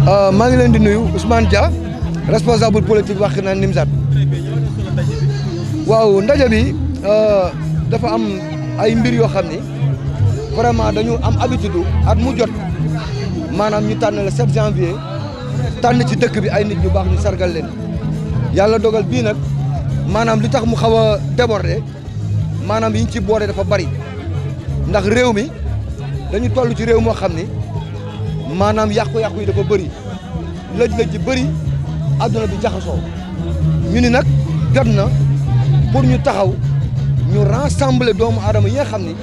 maa ngi leen di nuyu Ousmane Dia responsable politique Wakhinane Nimzatt. waaw ndaje bi dafa am ay mbir yoo xam ni vraiment dañu am habitude at mu jot maanaam ñu tànn le 7 janvier tànn ci dëkk bi ay nit ñu baax ñu sargal leen yàlla dogal bii nag maanaam li tax mu xaw a déborder maanaam yi ñu ci boole dafa bari ndax réew mi dañu toll ci réew moo xam ni maanaam yàqu-yàqu yi dafa bëri lëj-lëj ji bëri adduna bi jaxasoo ñu ni nag jot na pour ñu taxaw ñu rassembler doomu aadama yi nga xam ni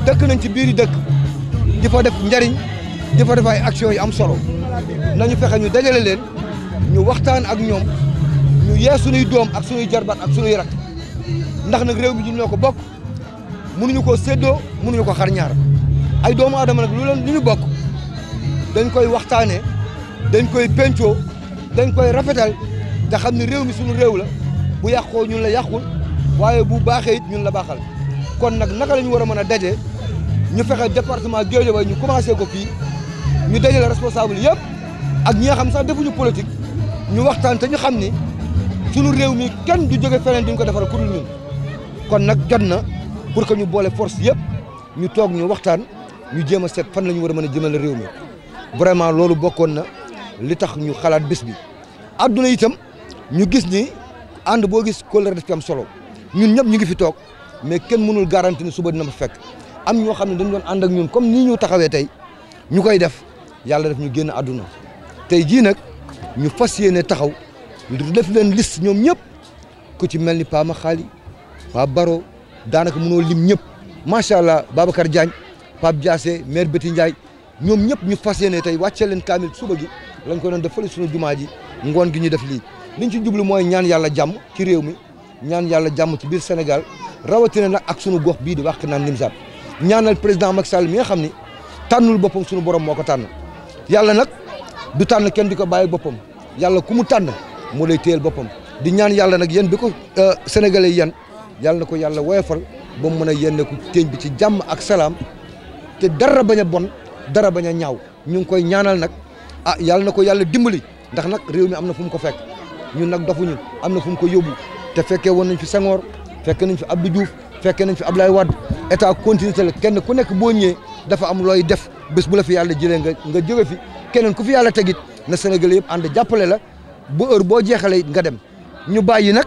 dëkk nañ ci biiri dëkk di fa def njariñ di fa def ay actions yi am solo nañu fexe ñu dajale leen ñu waxtaan ak ñoom ñu yee suñuy doom ak suñuy jarbaat ak suñuy rak ndax nag réew mi ñun ñoo ko bokk mënuñu koo séddoo mënuñu ko xar ñaar ay doomu aadama nag lu ñu bokk dañ koy waxtaanee dañ koy pencoo dañ koy rafetal te xam ne réew mi suñu réew la bu yàqoo ñun la yàqul waaye bu baaxee it ñun la baaxal kon nag naka la ñu war a mën a daje ñu fexe département Guédiawaye ñu commencé ko fii ñu dajale responsable yëpp ak ñi nga xam sax defuñu politique ñu waxtaan te ñu xam ni suñu réew mi kenn du jóge feneen duñ ko defal ku dul ñun kon nag jot na pour que ñu boole force yëpp ñu toog ñu waxtaan ñu jéem a seet fan la ñu war a mën a jëmale réew mi vraiment loolu bokkoon na li tax ñu xalaat bés bi adduna itam ñu gis ni ànd boo gis kóllëre daf ci am solo ñun ñëpp ñu ngi fi toog mais kenn mënul garanti ni suba dina fa fekk am ñoo xam ne dañu doon ànd ak ñun comme nii ñu taxawee tey ñu koy def yàlla def ñu génn àdduna tey jii nag ñu fas yéene taxaw def leen liste ñoom ñëpp ku ci mel ni Pa Makhali Pa Baro daanaka mënoo lim ñëpp macha allah Babacar Diagne Pape Diassé maire Betty Ndiaye ñoom ñëpp ñu fas yéene tey wàcce leen kaamil suba gi lañ ko doon def fële suñu jumaa ji ngoon gi ñu def lii liñ ci jublu mooy ñaan yàlla jàmm ci réew mi ñaan yàlla jàmm ci biir Sénégal rawatina nag ak suñu gox bii di Wakhinane Nimzatt ñaanal président Macky Sall mi nga xam ni tànnul boppam suñu borom moo ko tànn yàlla nag du tànn kenn di ko bàyyi boppam yàlla ku mu tànn moo lay téyel boppam di ñaan yàlla nag yéen bi ko sénégalais yan yàlla na ko yàlla woyofal ba mu mën a yénne ko téeñ bi ci jàmm ak salaam te dara bañ a bon dara bañ a ñaaw ñu ngi koy ñaanal nag yàlla na ko yàlla dimbali ndax nag réew mi am na fu mu ko fekk ñun nag dofuñu am na fu mu ko yóbbu te fekkee woon nañ fi Senghor fekkee nañ fi Abdou Diouf fekkee nañ fi Abdoulaye Wade état continuité la kenn ku nekk boo ñëwee dafa am looy def bés bu la fi yàlla jëlee nga jóge fi keneen ku fi yàlla tegit na Sénégal yëpp ànd jàppale la bu heure boo jeexalee nga dem ñu bàyyi nag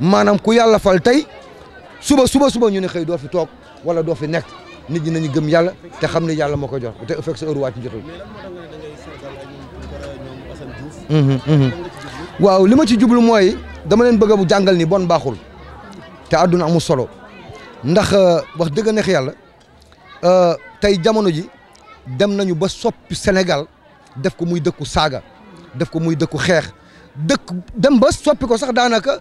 maanaam ku yàlla fal tey suba ñu ne xëy doo fi toog wala doo fi nekk nit ñi nañu gëm yàlla te xam ne yàlla moo ko jox te fekk sa heure wàcc jotul. waaw li ma ci jublu mooy dama leen bëgg bu jàngal ni bon baaxul te àdduna amul solo ndax wax dëgg neex yàlla tey jamono ji dem nañu ba soppi Sénégal def ko muy dëkku saaga def ko muy dëkku xeex dem ba soppi ko sax daanaka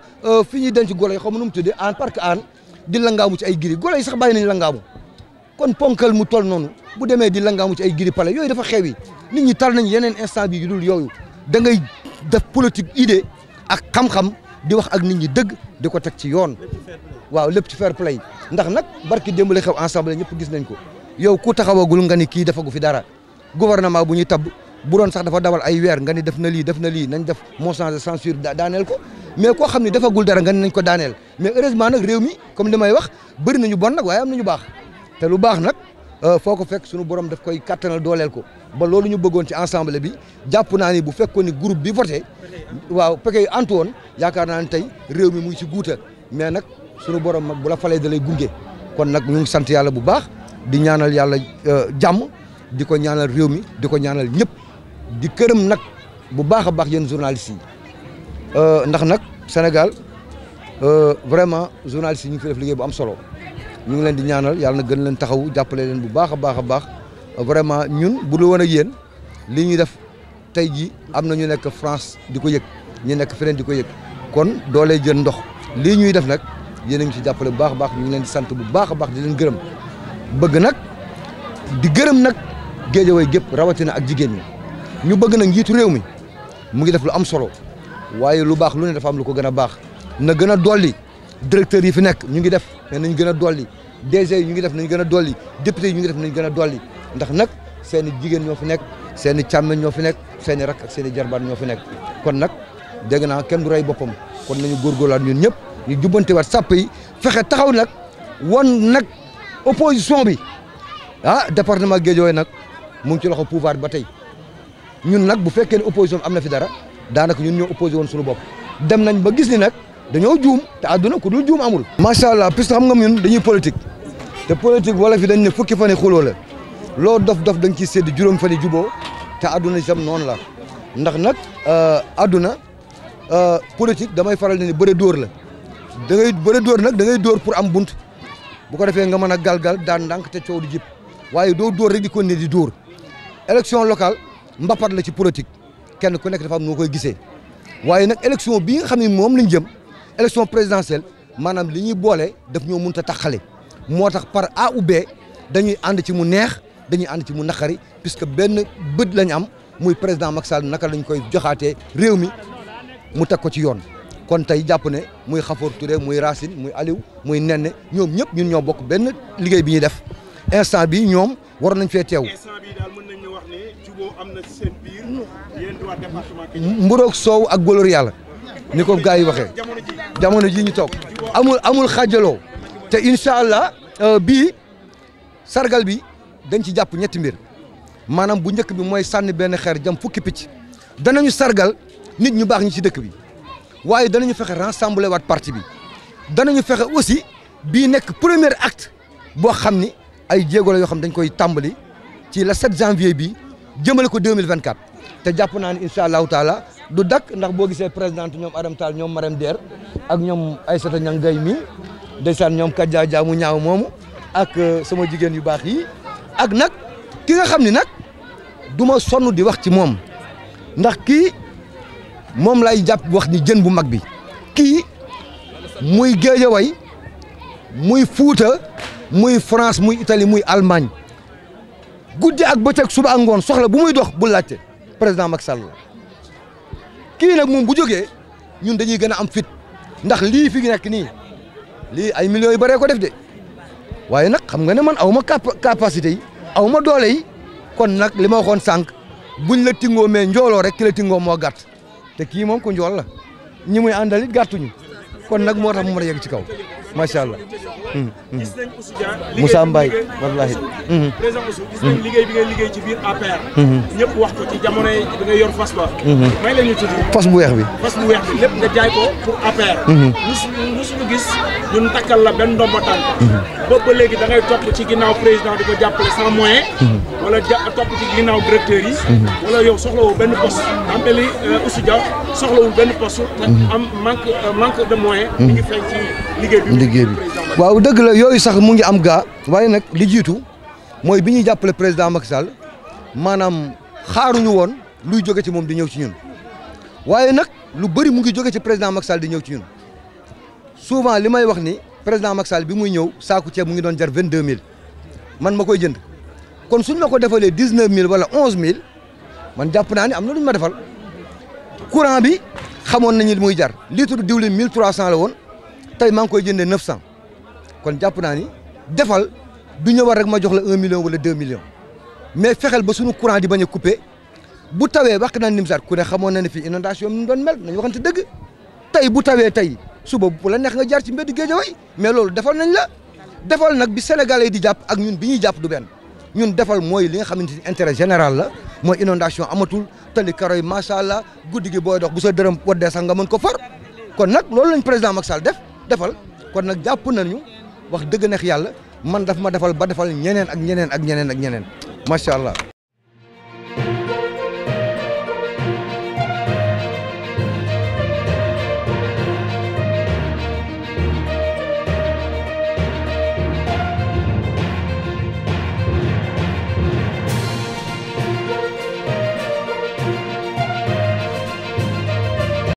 fi ñuy denc golo yi xaw ma nu mu tuddee en parc an di langaamu ci ay giri golo yi sax bàyyi nañu langaamu kon ponkal mu toll noonu bu demee di langaamu ci ay giri pale yooyu dafa xew yi nit ñi tal nañ yeneen instant bi yu dul yooyu da ngay def politique idée ak xam-xam di wax ak nit ñi dëgg di ko teg ci yoon waaw lépp ci fair play ndax nag barki démb la xew ensemble ñëpp gis nañ ko yow ku taxawagul nga ni kii defagu fi dara gouvernement bu ñuy tabb bu doon sax dafa dawal ay weer nga ni def na lii nañ def motion de censure daaneel ko mais koo xam ne defagul dara nga ni nañ ko daaneel mais heureusement nag réew mi comme li may wax bëri nañu bon nag waaye am nañu baax te lu baax nag foo ko fekk suñu borom daf koy kattanal dooleel ko ba loolu ñu bëggoon ci ensemble bi jàpp naa ni bu fekkoon ni groupe bi voté waaw pekkee antu woon yaakaar naa ne tey réew mi mu ngi ci guuta mais nag suñu borom mag bu la falee da lay gunge kon nag ñu ngi sant yàlla bu baax di ñaanal yàlla jàmm di ko ñaanal réew mi di ko ñaanal ñëpp di këram nag bu baax a baax yéen journalistes yi ndax nag Sénégal vraiment journalistes yi ñu ngi fi def liggéey bu am solo ñu ngi leen di ñaanal yàlla na gën leen taxaw jàppale leen bu baax a baax vraiment ñun bu dul woon ak yéen li ñuy def tey jii am na ñu nekk France di ko yëg ñu nekk feneen di ko yëg kon doolee jën ndox lii ñuy def nag yéen a ngi ci jàppale bu baax a baax ñu ngi leen di sant bu baax a baax di leen gërëm bëgg nag di gërëm nag Guédiawaye gépp rawatina ak jigéen ñi ñu bëgg nag njiitu réew mi mu ngi def lu am solo waaye lu baax lu ne dafa am lu ko gën a baax na gën a dolli directeur yi fi nekk ñu ngi def mais nañ gën a dolli DG yi ñu ngi def nañ gën a dolli député yi ñu ngi def nañ gën a dolli ndax nag seen i jigéen ñoo fi nekk seen i càmmeñ ñoo fi nekk seen i rak ak seen i jarbaat ñoo fi nekk kon nag dégg naa kenn du rey boppam kon nañu góorgóorlaat ñun ñëpp ñu jubbantewaat sàpp yi fexe taxaw nag won nag opposition bi département Guédiawaye nag mu ngi ci loxo pouvoir ba tey ñun nag bu fekkee ne opposition bi am na fi dara daanaka ñun ñoo opposé woon suñu bopp dem nañ ba gis ni nag dañoo juum te àdduna ku dul juum amul. macha allah puisque xam nga ñun dañuy politique te politique wala fi dañ ne fukki fan yi xuloo la loo dof-dof dañ ciy sédd juróom fan yi juboo te àdduna itam noonu la ndax nag àdduna politique damay faral di ne bëre dóor la da ngay bëre dóor nag da ngay dóor pour am bunt bu ko defee nga mën a galgal daan ndànk te coow di jib waaye doo dóor rek di ko ne di dóor élection locale mbapat la ci politique kenn ku nekk dafa am noo koy gisee waaye nag élection bii nga xam ne moom lañ jëm élection présidentielle maanaam li ñuy boole daf ñoo mënut a taxale moo tax par A ou B dañuy ànd ci mu neex dañuy ànd ci mu naqari puisque benn bët lañ am muy président Macky Sall naka lañ koy joxaatee réew mi mu teg ko ci yoon kon tey jàpp ne muy Khafor Touré muy Racine muy Aliou muy Nene ñoom ñëpp ñun ñoo bokk benn liggéey bi ñuy def instant bi ñoom war nañ fee teew. instant bi daal mën nañ wax ne jubóo am na ci seen biir yéen waa département mburoog soow ak góolóor yàlla ni ko gars yi waxee jamono ji ñu toog amul xaajaloo te incha allah bii sargal bi dañ ci jàpp ñetti mbir maanaam bu njëkk bi mooy sànni benn xeer jam fukki picc danañu sargal nit ñu baax ñi ci dëkk bi waaye danañu fexe rassembler waat parti bi danañu fexe aussi bii nekk premier acte boo xam ni ay jéego la yoo xam dañ koy tàmbali ci le 7 janvier bi jëmale ko 2024 te jàpp naa ni incha allahu taala du dakk ndax boo gisee présidente ñoom Adam Tall ñoom Marème Der ak ñoom Aïssata Niang Gaye mi ndeysaan ñoom Kadja Dia mu ñaaw moomu ak sama jigéen yu baax yi ak nag ki nga xam ni nag du ma sonn di wax ci moom ndax kii moom lay jàpp wax ni jën bu mag bi kii muy Guédiawaye muy Fuuta muy France muy Italie muy Allemagne guddi ak bëccëg suba ak ngoon soxla bu muy dox bu laajte président Macky Sall la kii nag moom bu jógee ñun dañuy gën a am fit ndax lii fi nekk nii lii ay millions yu bëree ko def de waaye nag xam nga ne man aw ma capacité yi aw ma doole yi kon nag li ma waxoon sànq buñ la tingoo mais njooloo rek ki la tingoo moo gàtt te kii moom ku njool la ñi muy àndal it gàttuñu kon nag moo tax mu mën a yegg ci kaw macha allah. gis nañ Oussou Dia Moussa Mbaye wallaahi. président Oussou gis nañ liggéey bi ngay liggéey ci biir APR. ñëpp wax ko ci jamono yi da ngay yor fas ba. may la ñu tudd. fas bu weex bi. fas bu weex bi lépp nga jaay ko pour APR. musuñu gis ñun takkal la benn ndomba tànk. boobu ba léegi da ngay topp ci ginnaaw président di ko jàppale sans moyen. wala topp ci ginnaaw directeur yi. wala yow soxlawul benn poste am na li Oussou Dia soxlawul benn poste. am manque de moyen. mi ngi feeñ ci liggéey bi. waaw dëgg la yooyu sax mu ngi am gaa waaye nag li jiitu mooy bi ñuy jàppale président Macky Sall maanaam xaaruñu woon luy jóge ci moom di ñëw ci ñun waaye nag lu bëri mu ngi jóge ci président Macky Sall di ñëw ci ñun souvent li may wax ni président Macky Sall bi muy ñëw saaku ceeb mu ngi doon jar 22000 man ma koy jënd kon suñ ma ko defalee 19000 wala 11000 man jàpp naa ni am na lu ñu ma defal courant bi xamoon nañu li muy jar litre diwlin 1300 la woon tey maa ngi koy jëndee 900. kon jàpp naa ni defal du ñëwal rek ma jox la 1 million wala 2 millions mais fexeel ba suñu courant di bañ a coupé bu tawee wax naan Nimzaat ku ne xamoon na ne fii inondation bi ñu doon mel nañu waxante dëgg tey bu tawee tey suba bu la neex nga jaar ci mbedd Guédiawaye mais loolu defal nañ la defal nag bi Sénégalais di jàpp ak ñun bi ñuy jàpp du benn ñun defal mooy li nga xamante ni intérêt général la mooy inondation amatul tali karo yi macha allah guddi gi booy dox bu sa dërëm waddee sax nga mën ko far kon nag loolu lañ président Macky Sall defal kon nag jàpp nañu wax dëgg neex yàlla man daf ma defal ba defal ñeneen ak ñeneen ak ñeneen ak ñeneen macha allah.